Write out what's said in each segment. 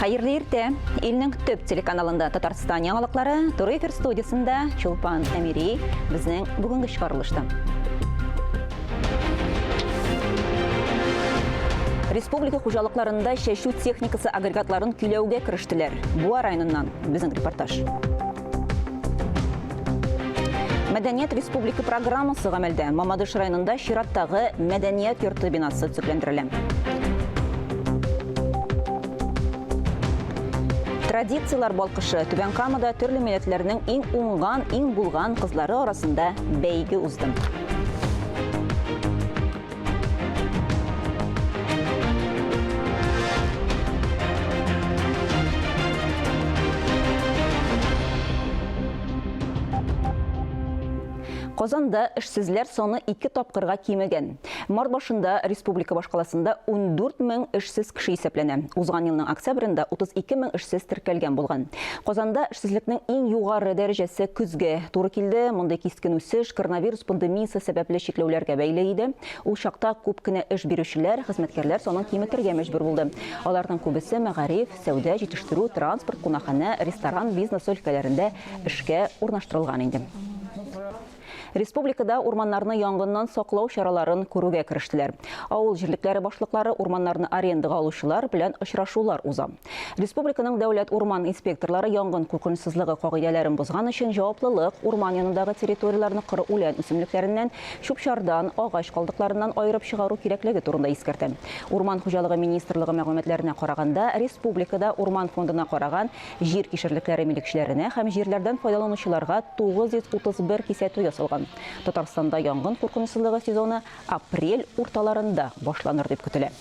Хәерле иртә! Илнең төп телеканалында Татарстан яңалыклары, туры эфир студиясендә Чулпан Әмири безнең бүгенге чыгарылышта. Республика хуҗалыкларында чәчү техникасы агрегатларын көйләүгә керештеләр. Буа районыннан безнең репортаж. Мәдәният республика программасы гамәлдә. Мамадыш районында чираттагы мәдәният йорты бинасы төзекләндерелә. Традицияләр балкышы Түбән Камада төрле милләтләрнең иң уңган, иң булган кызлары арасында бәйге узды. Казанда эшсезләр саны ике тапкырга кимегән. Март башында республика башкаласында 14 мең эшсез кеше исәпләнә. Узган елның октябрендә 32 мең эшсез теркәлгән булган. Казанда эшсезлекнең иң югары дәрәҗәсе көзгә туры килде. Мондый кискен үсеш коронавирус пандемиясе сәбәпле чикләүләргә бәйле иде. Ул чакта күп кенә эш бирүчеләр хезмәткәрләр санын киметергә мәҗбүр булды. Аларның күбесе мәгариф, сәүдә, җитештерү, транспорт, кунакханә, ресторан бизнесы өлкәләрендә эшкә урнаштырылган инде. Республикада урманнарны янгыннан саклау чараларын күрүгә керештеләр. Авыл җирлекләре башлыклары урманнарны арендага алучылар белән очрашулар уза. Республиканың дәүләт урман инспекторлары янгын куркынычсызлыгы кагыйдәләрен бозган өчен җаваплылык, урман янындагы территорияләрне коры үлән үсемлекләреннән, чүп-чардан, агач калдыкларыннан аерып чыгару кирәклеге турында искәртә. Урман хуҗалыгы министрлыгы мәгълүматларына караганда, республикада урман фондына караган җир кишәрлекләре милекчеләренә һәм җирләрдән файдаланучыларга 931 кисәтү ясалган. Татарстанда янгын куркынычсызлыгы сезоны апрель урталарында башланыр дип көтелә.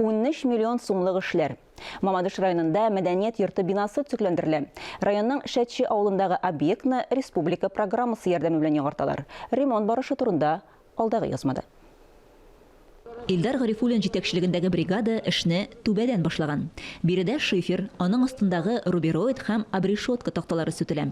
13 миллион сумлык эшләр. Мамадыш районында мәдәният йорты бинасы төзекләндерелә. Районның Шәтче авылындагы объектны республика программасы ярдәме белән яңарталар. Ремонт барышы турында алдагы язмада. Илдар Гарифуллин җитәкчелегендәге бригада эшне түбәдән башлаган. Биредә шифер, аның астындагы рубероид һәм обрешетка такталары сүтелә.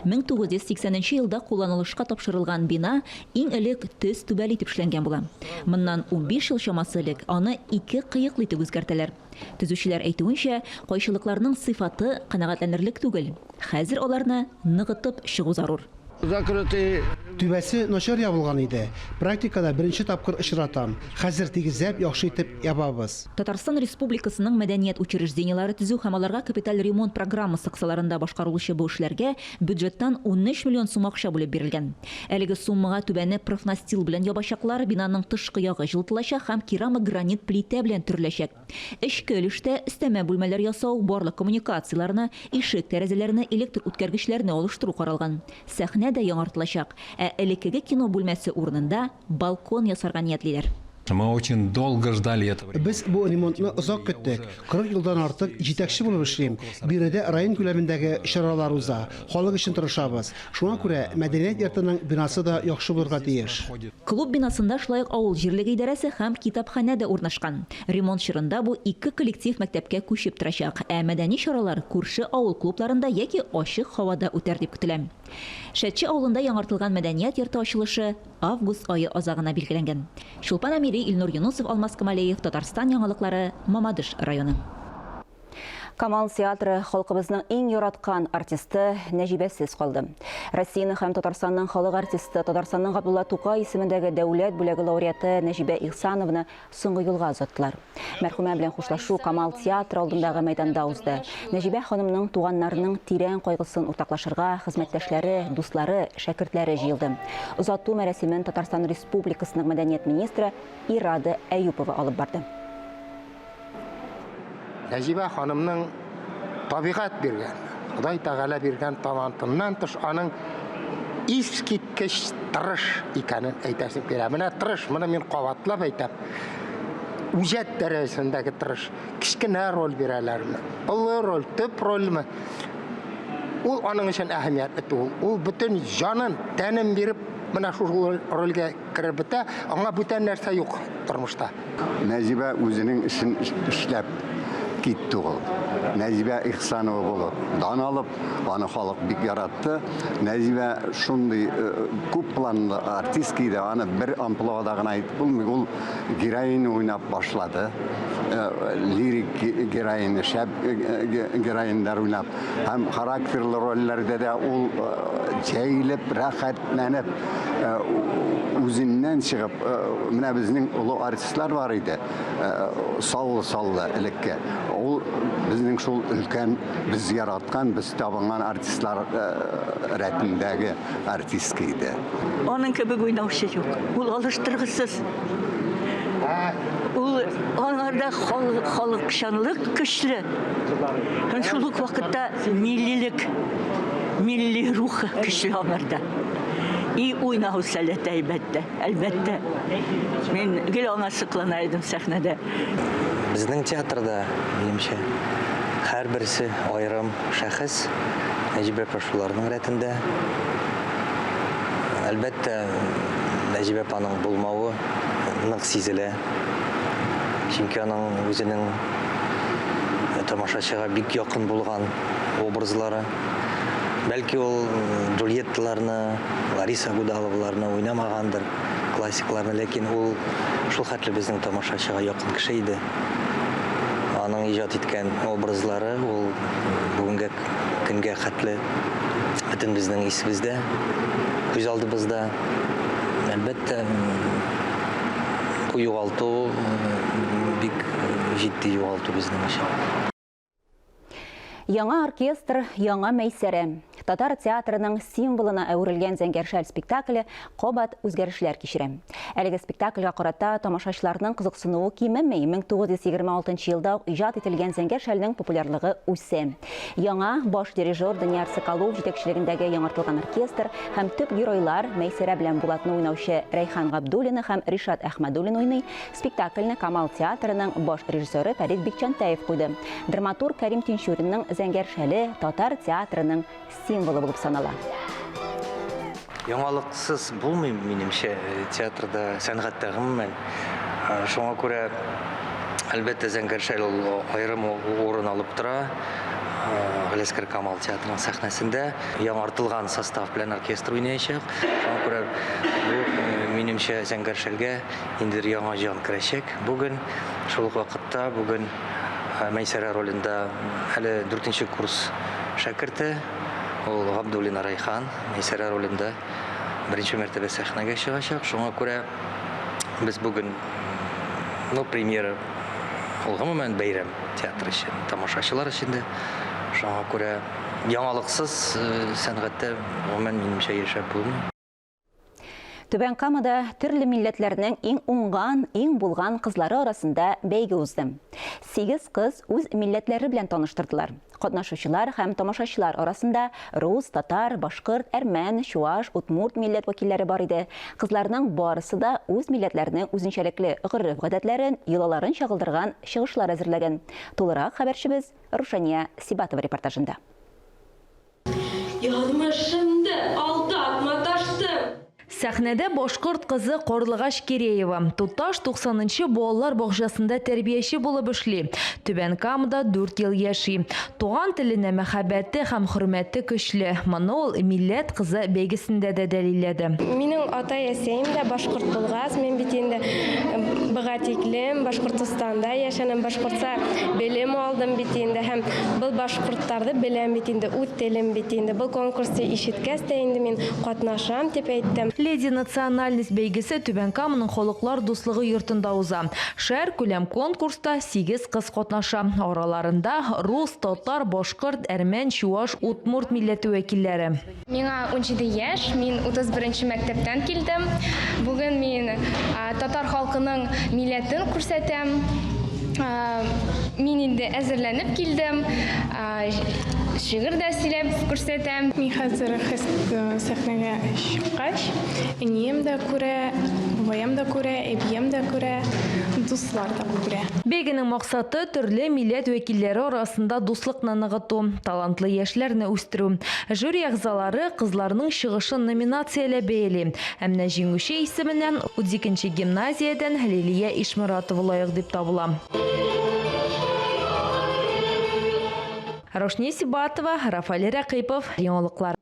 1980 нче елда кулланылышка тапшырылган бина иң элек төз түбәле итеп эшләнгән була. Моннан 15 ел чамасы элек аны ике кыеклы итеп үзгәртәләр. Төзүчеләр әйтүенчә, кайчылыкларның сыйфаты канәгатьләнерлек түгел. Хәзер аларны ныгытып чыгу зарур. Закрытый. Түбәсе начар ябылган иде. Практикада беренче тапкыр очратам. Хәзер тигезләп, яхшы итеп ябабыз. Татарстан Республикасының мәдәният учреждениеләре төзү һәм аларга капиталь ремонт программасы кысаларында башкарылучы бу эшләргә бюджеттан 13 миллион сум акча бүлеп бирелгән. Әлеге суммага түбәне профнастил белән ябачаклар, бинаның тышкы ягы җылытылачак һәм керамогранит плитә белән төреләчәк. Эчке өлештә өстәмә бүлмәләр ясау, барлык коммуникацияләрне, ишек-тәрәзәләрне, электр үткәргечләрне алыштыру каралган. Сәхнә дә яңартылачак, ә элеккеге кино бүлмәсе урынында балкон ясарга ниятлиләр. Мы очень долго ждали этого. Без бу ремонтны озак көттек. 40 елдан артык җитәкче булып эшлим. Биредә район күләмендәге чаралар уза. Халык өчен тырышабыз. Шуңа күрә мәдәният йортының бинасы да яхшы булырга тиеш. Клуб бинасында шулай ук авыл җирлеге идарәсе һәм китапханә дә урнашкан. Ремонт чорында бу ике коллектив мәктәпкә күчеп торачак, ә мәдәни чаралар күрше авыл клубларында яки ачык һавада үтәр дип көтелә. Шәдче авылында яңартылган мәдәният йорты ачылышы август ае азагына билгеләнгән. Чулпан Әмири, Илнур Юнусов, Алмаз Камалеев, Татарстан яңалыклары, Мамадыш районы. Камал театры халкыбызның иң яраткан артисты Нәҗибәсез калды. Россиянең һәм Татарстанның халык артисты, Татарстанның Габдулла Тукай исемендәге дәүләт бүләге лауреаты Нәҗибә Ихсанованы соңгы юлга озаттылар. Мәрхүмә белән хушлашу Камал театры алдындагы мәйданда узды. Нәҗибә ханымның туганнарының тирән кайгысын уртаклашырга хезмәттәшләре, дуслары, шәкертләре җыелды. Озату мәрасимен Татарстан Республикасының мәдәният министры Ирада Әюпова алып барды. Нәҗибә ханымның табигать биргән, Ходай Тәгалә биргән талантыннан тыш аның искиткеч тырыш икәнен әйтәсем килә. Менә тырыш, моны мин кабатлап әйтәм. Үҗәт дәрәҗәсендәге тырыш. Кечкенә роль бирәләрме, олы роль, төп рольме? Ул аның өчен әһәмиятле түгел. Ул бөтен җанын, тәнен биреп, менә шул рольгә кереп бетә, аңа бүтән нәрсә юк тормышта. Нәҗибә үзенең эшен эшләп китте ул. Нәҗибә Ихсанова булып дан алып, аны халык бик яратты. Нәҗибә шундый күп планлы артистка иде, аны бер амплуада гына әйтеп булмый. Ул героиня уйнап башлады. Лирик героиня, шәп героиннар уйнап һәм характерлы рольләрдә дә ул җәелеп, рәхәтләнеп, үзеннән чыгып, менә безнең олы артистлар бар иде. Саллы-саллы элекке. Ул безнең шул өлкән, без яраткан, без табынган артистлар рәтендәге артистка иде. Аның кебек уйнаучы юк. Ул алыштыргысыз. Ул аңарда халыкчанлык көчле. Һәм шул ук вакытта миллилек, милли рухы көчле аңарда. И уйнау сәләте әйбәт тә. Әлбәттә, мин гел аңа соклана идем сәхнәдә. Безнең театрда, минемчә, һәрберсе аерым шәхес. Нәҗибә апа шуларның рәтендә. Әлбәттә, Нәҗибә апаның булмавы нык сизелә. Чөнки аның үзенең тамашачыга бик якын булган образлары. Бәлки ул Джульетталарны, Лариса Гудаловаларны уйнамагандыр, классикларны, ләкин ул шул хәтле безнең тамашачыга якын кеше иде. Аның иҗат иткән образлары ул бүгенге көнгә хәтле бөтен безнең исебездә, күз алдыбызда. Әлбәттә, бу югалту бик җитди югалту безнең өчен. Яңа оркестр, яңа Мәйсәрә. Татар театрының символына әверелгән Зәңгәр шәл спектакле кабат үзгәрешләр кичерә. Әлеге спектакльгә карата тамашачыларның кызыксынуы кимеми. 1926 елда ук иҗат ителгән Зәңгәр шәлнең популярлыгы үсә. Яңа баш дирижер Данияр Соколов җитәкчелегендәге яңартылган оркестр һәм төп геройлар Мәйсәрә белән Булатны уйнаучы Рәйхан Габдуллина һәм Ришат Әхмәдуллин уйный. Спектакльне Камал театрының баш режиссеры Фәрит Бикчәнтәев куйды. Драматург Кәрим Тинчуринның Зәңгәр шәле татар театрының символы булып санала. Яңалыксыз булмый, минемчә, театрда, сәнгатьтә гомумән. Шуңа күрә, әлбәттә, Зәңгәр шәл ул аерым урын алып тора. Галиәсгар Камал театрының сәхнәсендә яңартылган состав белән оркестр уйнаячак. Шуңа күрә бу, минемчә, Зәңгәр шәлгә Ниндидер яңа җан керәчәк бүген. Шул ук вакытта бүген Мәйсәрә ролендә әле дүртенче курс шәкерте, ул Габдуллина Райхан, Мәйсәрә ролендә беренче мәртәбә сәхнәгә чыгачак. Шуңа күрә без бүген, ну, премьера ул гомумән бәйрәм театр өчен, тамашачылар өчен дә. Шуңа күрә яңалыксыз сәнгатьтә гомумән минемчә яшәп булмый. Түбән Камада төрле милләтләрнең иң уңган, иң булган кызлары арасында бәйге узды. Сигез кыз үз милләтләре белән таныштырдылар. Катнашучылар һәм тамашачылар арасында рус, татар, башкорт, әрмән, чуаш, удмурт милләт вәкилләре бар иде. Кызларның барысы да үз милләтләренең үзенчәлекле гореф-гадәтләрен, йолаларын чагылдырган чыгышлар әзерләгән. Тулырак хәбәрчебез Рушания Сибатова репортажында. Язмышымды алдап маташтым. Сәхнәдә башкорт кызы Карлыгач Киреева. Туташ 90 нчы балалар бакчасында тәрбияче булып эшли. Түбән Камада дүрт ел яши. Туган теленә мәхәббәте һәм хөрмәте көчле. Моны ул Милләт кызы бәйгесендә дә дәлилләде. Минең атай-әсәем дә башкорт булгач, мин бит инде быга тиклем Башкортстанда яшәнем, башкортча белем алдым бит инде һәм был башкортларны беләм бит инде, үз телем бит инде. Был конкурсты ишеткәс тә инде мин катнашам дип әйттем. Леди национальность бәйгесе Түбән Каманың Халыклар дуслыгы йортында уза. Шәһәркүләм конкурста сигез кыз катнаша. Араларында рус, татар, башкорт, әрмән, чуаш, удмурт милләте вәкилләре. Миңа 17 яшь, мин 31 нче мәктәптән килдем. Бүген мин татар халкының милләтен күрсәтәм. Мин инде әзерләнеп килдем. Шигырь дә сөйләп күрсәтәм. Мин хәзер сәхнәгә чыккач, әнием дә күрә, бабаем да күрә, әбием дә күрә, дуслар да күрә. Бәйгенең максаты, төрле милләт вәкилләре арасында дуслыкны ныгыту, талантлы яшьләрне үстерү. Жюри әгъзалары кызларның чыгышын номинацияләп бәяли. Ә менә җиңүче исеменнән 32 нче гимназиядән Лилия Ишморатова лаек дип табыла. Раушния Сибатова, Рафаэль Рәкыйпов, Яңалыклар.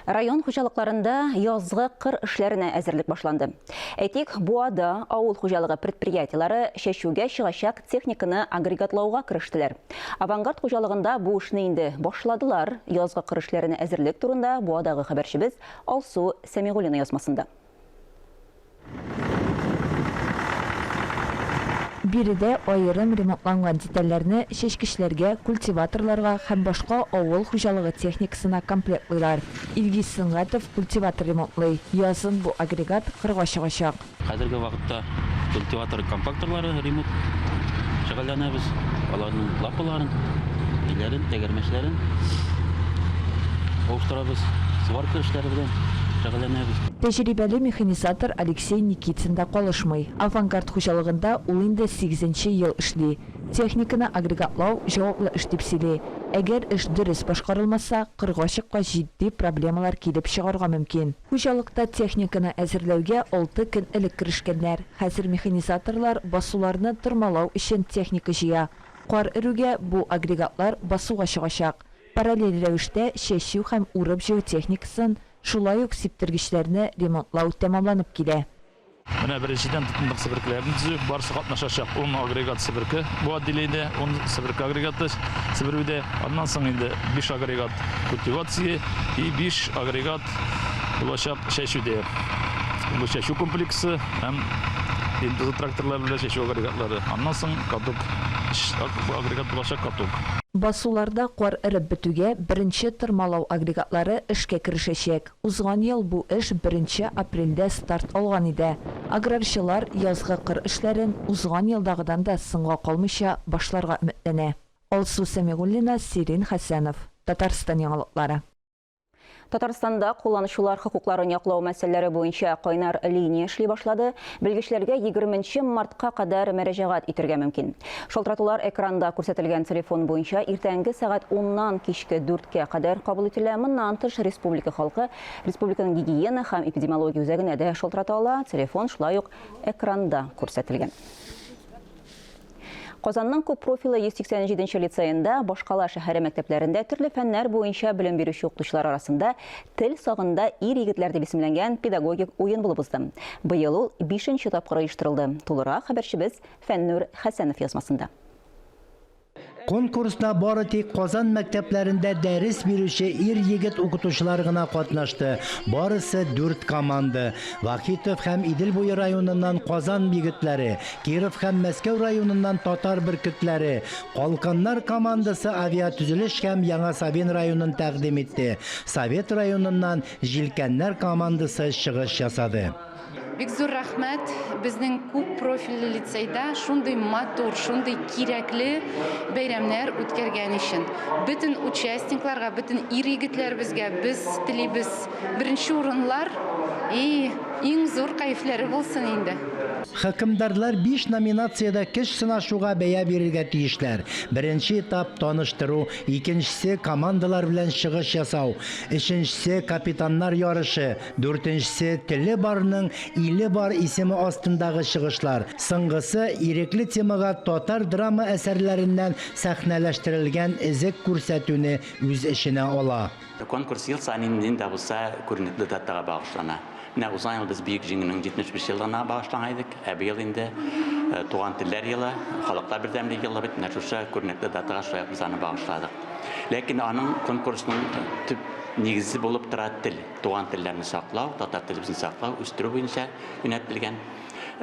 Район хуҗалыкларында язгы кыр эшләренә әзерлек башланды. Әйтик, Буада авыл хуҗалыгы предприятиеләре чәчүгә чыгачак техниканы агрегатлауга керештеләр. Авангард хуҗалыгында бу эшне инде башладылар. Язгы кыр эшләренә әзерлек турында Буадагы хәбәрчебез Алсу Сәмигуллина язмасында. Биредә аерым ремонтланган детальләрне чәчкечләргә, культиваторларга һәм башка авыл хуҗалыгы техникасына комплектлыйлар. Илгиз Сөнгатов культиватор ремонтлый. Язын бу агрегат кырга чыгачак. Хәзерге вакытта культиватор компакторлары ремонт шөгыльләнәбез. Аларның лапаларын, ниләрен, тәгәрмәчләрен алыштырабыз. Сварка эшләре белән шөгыльләнәбез. Тәҗрибәле механизатор Алексей Никитин да калышмый. Авангард хуҗалыгында ул инде сигезенче ел эшли. Техниканы агрегатлау җаваплы эш дип сөйли. Әгәр эш дөрес башкарылмаса, кырга чыккач җитди проблемалар килеп чыгарга мөмкин. Хуҗалыкта техниканы әзерләүгә алты көн элек керешкәннәр. Хәзер механизаторлар басуларны тырмалау өчен техника җыя. Кар эрүгә бу агрегатлар басуга чыгачак. Параллель рәвештә чәчү һәм урып-җыю техникасын, шулай ук сиптергечләрне ремонтлау тәмамланып килә. Менә беренчедән тотындык себеркеләрне төзү, барысы катнашачак. Ун агрегат себерке бу отделениедә, ун себерке агрегаты себерүдә. Аннан соң инде биш агрегат культивация и биш агрегат булачак чәчүдә. Бу чәчү комплексы һәм МТЗ тракторлары белән чәчү агрегатлары. Аннан соң каток, агрегат булачак каток. Басуларда кар эреп бетүгә, беренче тырмалау агрегатлары эшкә керешәчәк. Узган ел бу эш беренче апрельдә старт алган иде. Аграрчылар язгы кыр эшләрен узган елдагыдан да соңга калмыйча башларга өметләнә. Алсу Сәмигуллина, Сирин Хәсәнов, Татарстан яңалыклары. Татарстанда кулланучылар хокукларын яклау мәсьәләләре буенча кайнар линия эшли башлады. Белгечләргә 20 мартка кадәр мөрәҗәгать итәргә мөмкин. Шалтыратулар экранда күрсәтелгән телефон буенча иртәнге сәгать 10-нан кичке 4-кә кадәр кабул ителә. Моннан тыш республика халкы республиканың гигиена һәм эпидемиология үзәгенә дә шалтырата ала. Телефон шулай ук экранда күрсәтелгән. Казанның күп профилле 187 нче лицеенда башкала шәһәре мәктәпләрендә төрле фәннәр буенча белем бирүче укытучылар арасында Тел сагында ир-егетләр дип исемләнгән педагогик уен булып узды. Быел ул бишенче тапкыр оештырылды. Тулырак хәбәрчебез Фәннүр Хәсәнов язмасында. Конкурста бары тик Казан мәктәпләрендә дәрес бирүче ир-егет укытучылар гына катнашты. Барысы дүрт команда. Вахитов һәм Идел буе районыннан Казан егетләре, Киров һәм Мәскәү районыннан татар бөркетләре, Калканнар командасы авиатөзелеш һәм Яңа Савин районын тәкъдим итте. Совет районыннан Җилкәннәр командасы чыгыш ясады. Бик зур рәхмәт безнең күп профильле лицейда шундый матур, шундый кирәкле бәйрәмнәр үткәргән өчен. Бөтен участникларга, бөтен ир-егетләребезгә без телибез беренче урынлар и иң зур кәефләре булсын инде. Хөкемдарлар биш номинациядә көч сынашуга бәя бирергә тиешләр. Беренче этап, таныштыру, икенчесе, командалар белән чыгыш ясау, өченчесе, капитаннар ярышы, Дүртенчесе, Теле барның иле бар исеме астындагы чыгышлар. Соңгысы, ирекле темага татар драма әсәрләреннән сәхнәләштерелгән эзек күрсәтүне үз эченә ала. Конкурс ел саен нинди дә булса күренекле датага багышлана. Менә узган ел без Бөек Җиңүнең 75 еллыгына багышлаган идек, ә быел инде Туган телләр елы, Халыклар бердәмлеге елы бит, менә шушы күренекле датага шулай ук без аны багышладык. Ләкин аның конкурсның төп нигезе булып тора тел. Туган телләрне саклау, татар телебезне саклау, үстерү буенча юнәлтелгән.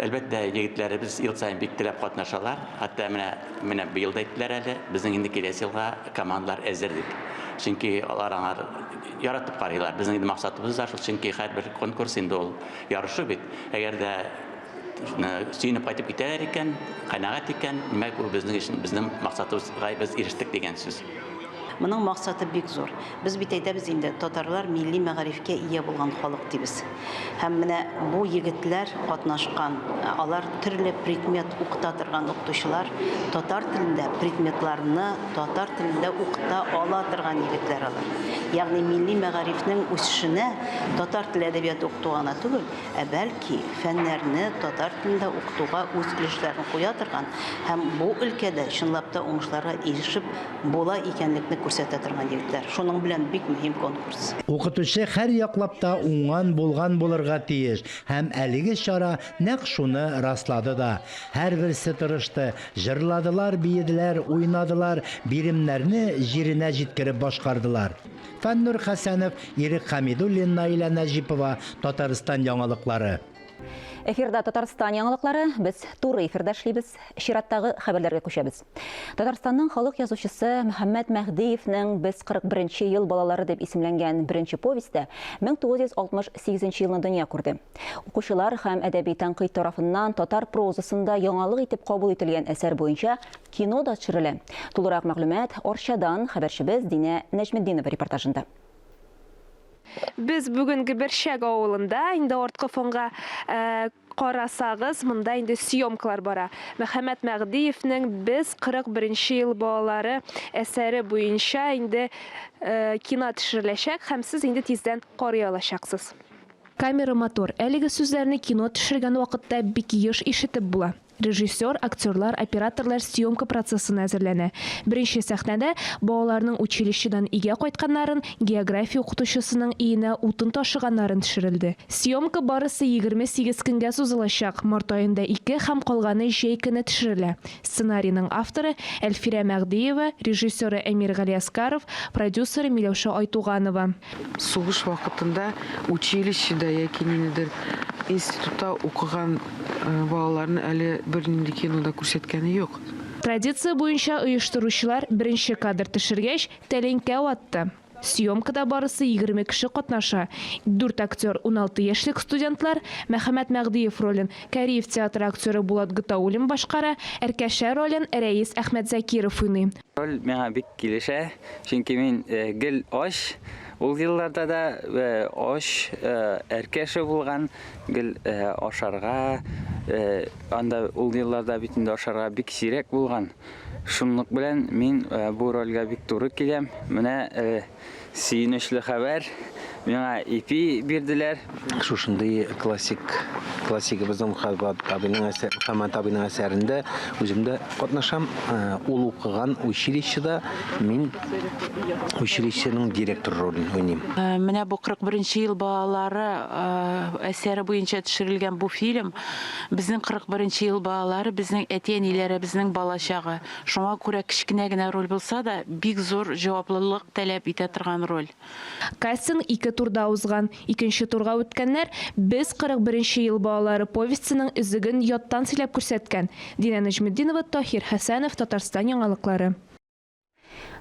Әлбәттә, егетләребез ел саен бик теләп катнашалар. Хәтта менә менә быел да әйттеләр әле, безнең инде киләсе елга командалар әзер дип. Чөнки алар аңар яратып карыйлар. Безнең инде максатыбыз да шул, чөнки һәрбер конкурс инде ул ярышу бит. Әгәр дә сөенеп кайтып китәләр икән, канәгать икән, димәк, бу безнең өчен, безнең максатыбызга без ирештек дигән сүз. Моның максаты бик зур. Без бит әйтәбез инде, татарлар милли мәгарифкә ия булган халык дибез. Һәм менә бу егетләр катнашкан, алар төрле предмет укыта торган укытучылар, татар телендә предметларны татар телендә укыта ала торган егетләр алар. Ягъни милли мәгарифнең үсешенә татар теле әдәбияты укытуга гына түгел, ә бәлки фәннәрне татар телендә укытуга үз өлешләрен куя торган һәм бу өлкәдә чынлап та уңышларга ирешеп була икәнлекне күрсәтә торган егетләр. Шуның белән бик мөһим конкурс. Укытучы һәр яклап та уңган, булган булырга тиеш һәм әлеге чара нәкъ шуны раслады да. Һәрберсе тырышты, җырладылар, биеделәр, уйнадылар, биремнәрне җиренә җиткереп башкардылар. Фәннур Хәсәнов, Ирек Хәмидуллин, Наилә Нәҗипова, Татарстан яңалыклары. Эфирда Татарстан яңалыклары. Без туры эфирда эшлибез. Чираттагы хәбәрләргә күчәбез. Татарстанның халык язучысы Мөхәммәт Мәһдиевнең Без 41 ел балалары дип исемләнгән беренче повесте 1968 елны дөнья күрде. Укучылар һәм әдәби тәнкыйть тарафыннан татар прозасында яңалык итеп кабул ителгән әсәр буенча кино да төшерелә. Тулырак мәгълүмат Арчадан хәбәрчебез Динә Нәҗметдинова репортажында. Без бүген Гөберчәк авылында, инде арткы фонга э, карасагыз, монда инде съемкалар бара. Мөхәммәт Мәгъдиевнең Без 41 ел балалары әсәре буенча инде э, кино төшереләчәк һәм сез инде тиздән карый алачаксыз. Камера мотор. Әлеге сүзләрне кино төшергән вакытта бик еш ишетеп була. Режиссер, актерлар, операторлар съемка процессына әзерләнә. Беренче сәхнәдә балаларның училищедан өйгә кайтканнарын, география укытучысының өенә утын ташыганнарын төшерелде. Съемка барысы 28 көнгә сузылачак, март аенда ике һәм калганы җәй көне төшерелә. Сценарийның авторы, Әлфирә Мәгъдиева, режиссеры Әмир Галиәскаров, продюсеры Миләүшә Айтуганова. Сугыш вакытында училищеда яки ниндидер институтта укыган балаларны әле бернинди кинода күрсәткәне юк. Традиция буенча оештыручылар беренче кадр төшергәч, тәлинкә ватты. Съемкада барысы 20 кеше катнаша. Дүрт актер, 16 яшьлек студентлар, Мөхәммәт Мәгъдиев ролен Кариев театры актеры Булат Гатауллин башкара, Әркәшә ролен Рәис Әхмәтзакиров уйный. Роль миңа бик килешә, чөнки мин гел ач. Ул елларда да ач Әркәшә булган, гел ашарга, анда ул елларда бит инде ашарга бик сирәк булган. Шунлык белән мин бу рольгә бик туры киләм. Менә сөенечле хәбәр, миңа ипи бирделәр. Шушындый классик, классигыбызның Мөхәммәт абыйның әсәр, Мөхәммәт абыйның әсәрендә үзем дә катнашам. Ул укыган училищеда мин училищеның директор ролен уйныйм. Менә бу 41 нче ел балалары әсәре буенча төшерелгән бу фильм Безнең 41 нче ел балалары, безнең әти-әниләребезнең балачагы. Шуңа күрә кечкенә генә роль булса да, бик зур җаваплылык таләп итә торган роль. Кастинг ике турда узган. Икенче турга үткәннәр Без 41 нче ел балалары повестеның өзеген яттан сөйләп күрсәткән. Динә Нәҗметдинова, Таһир Хәсәнов, Татарстан яңалыклары.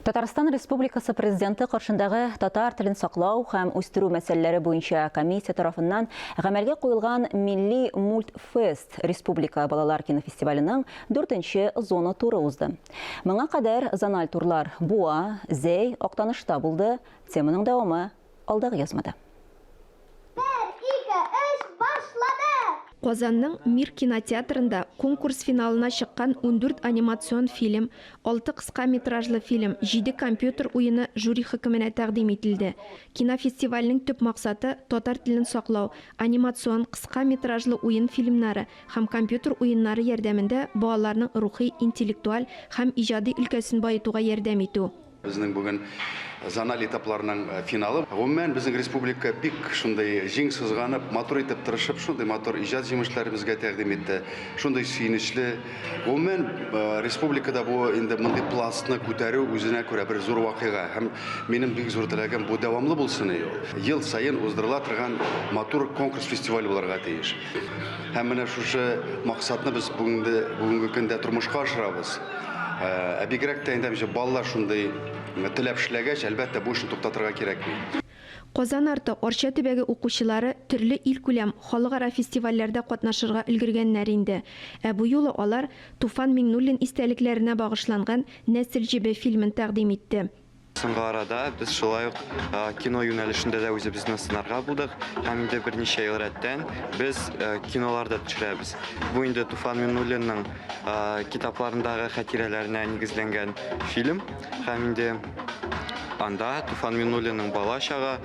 Татарстан Республикасы Президенты каршындагы татар телен саклау һәм үстерү мәсьәләләре буенча комиссия тарафыннан гамәлгә куелган Милли мультфест республика балалар кинофестиваленең дүртенче зона туры узды. Моңа кадәр зональ турлар Буа, Зәй, Актанышта булды. Теманың дәвамы алдагы язмада. Бер, ике, өч, башладык! Казанның Мир кинотеатрында конкурс финалына чыккан 14 анимацион фильм, алты кыска метражлы фильм, җиде компьютер уены жюри хөкеменә тәкъдим ителде. Кинофестивальнең төп максаты, татар телен саклау, анимацион, кыска метражлы уен фильмнары һәм компьютер уеннары ярдәмендә балаларның рухи, интеллектуаль һәм иҗади өлкәсен баетуга ярдәм итү. Безнең бүген зональ этапларның финалы. Гомумән, безнең республика бик шундый җиң сызганып, матур итеп тырышып, шундый матур иҗат җимешләре безгә тәкъдим итте. Шундый сөенечле. Гомумән, республикада бу инде мондый пластны күтәрү үзенә күрә бер зур вакыйга. Һәм минем бик зур теләгем, бу дәвамлы булсын иде ул. Ел саен уздырыла торган матур конкурс-фестиваль булырга тиеш. Һәм менә шушы максатны без бүгенге көндә тормышка ашырабыз. Ә бигрәк тә инде балалар шундый теләп эшләгәч, әлбәттә, бу эшне туктатырга кирәкми. Казан арты Арча төбәге укучылары төрле илкүләм, халыкара фестивальләрдә катнашырга өлгергәннәр инде. Ә бу юлы алар Туфан Миңнуллин истәлекләренә багышланган Нәсел җебе фильмын тәкъдим итте. Соңгы арада без шулай ук кино юнәлешендә дә үзебезне сынарга булдык һәм инде берничә ел рәттән без кинолар да төшерәбез. Бу инде Туфан Миннуллинның китапларындагы хатирәләренә нигезләнгән фильм һәм инде анда Туфан Миннуллинның бала чагы,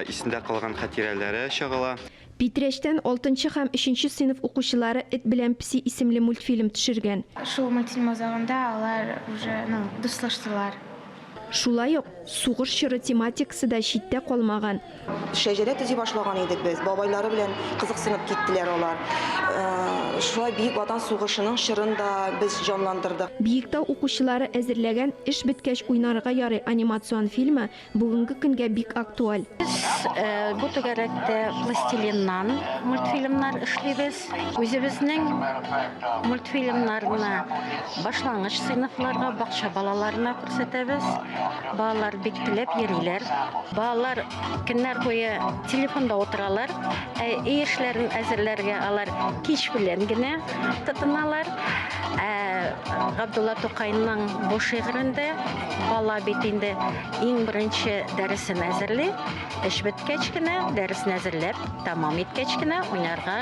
исендә калган хатирәләре чагыла. Питрәчтән алтынчы һәм өченче сыйныф укучылары Эт белән песи исемле мультфильм төшергән. Шул мультфильм азагында алар уже, ну, дуслаштылар. Шулай ук сугыш чоры тематикасы да читтә калмаган. Шәҗәрә төзи башлаган идек без, бабайлары белән кызыксынып киттеләр алар. Шулай Бөек Ватан сугышының чорын да без җанландырдык. Биектау укучылары әзерләгән Эш беткәч уйнарга ярый анимацион фильмы Бүгенге көнгә бик актуаль. Без бу түгәрәктә пластилиннан мультфильмнар эшлибез. Үзебезнең мультфильмнарны башлангыч сыйныфларга, бакча балаларына күрсәтәбез. Балалар бик теләп йөриләр. Балалар көннәр буе телефонда утыралар. Ә өй эшләрен әзерләргә алар кич белән генә тотыналар. Ә Габдулла Тукайның бу шигырендә бала бит инде иң беренче дәресен әзерли. Эш беткәч кенә, дәресен әзерләп, тәмам иткәч кенә уйнарга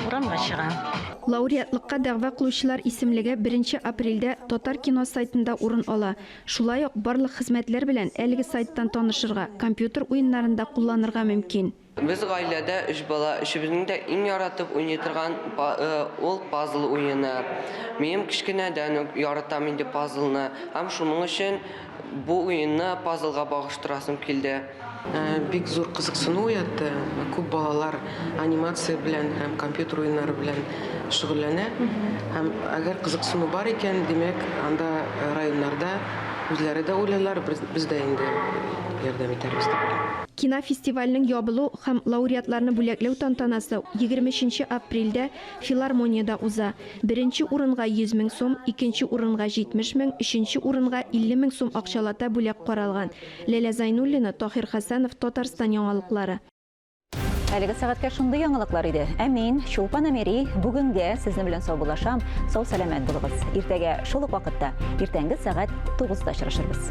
урамга чыга. Лауреатлыкка дәгъва кылучылар исемлеге беренче апрельдә Татаркино сайтында урын ала. Шулай ук барлык хезмәтләр белән әлеге сайттан танышырга, компьютер уеннарында кулланырга мөмкин. Без гаиләдә өч бала, өчебезнең дә иң яратып уйный торган ул пазл уены. Минем кечкенәдән үк яратам инде пазлны һәм шуның өчен бу уенны пазлга багыштырасым килде. Бик зур кызыксыну уятты. Күп балалар анимация белән һәм компьютер уеннары белән шөгыльләнә. Һәм әгәр кызыксыну бар икән, димәк, анда районнарда үзләре дә уйлыйлар, без дә инде ярдәм итәрбез дип уйлыйм. Кинофестивальнең ябылу һәм лауреатларны бүләкләү тантанасы 23 апрельдә Филармониядә уза. Беренче урынга 100 мең сум, икенче урынга 70 мең, өченче урынга 50 мең сум акчалата бүләк каралган. Ләлә Зайнуллина, Таһир Хәсәнов, Татарстан яңалыклары. Әлеге сәгатькә шундый яңалыклар иде. Ә мин, Чулпан Әмири, бүгенгә сезнең белән саубуллашам. Сау-сәламәт булыгыз. Иртәгә шул ук вакытта, иртәнге сәгать 9-да очрашырбыз.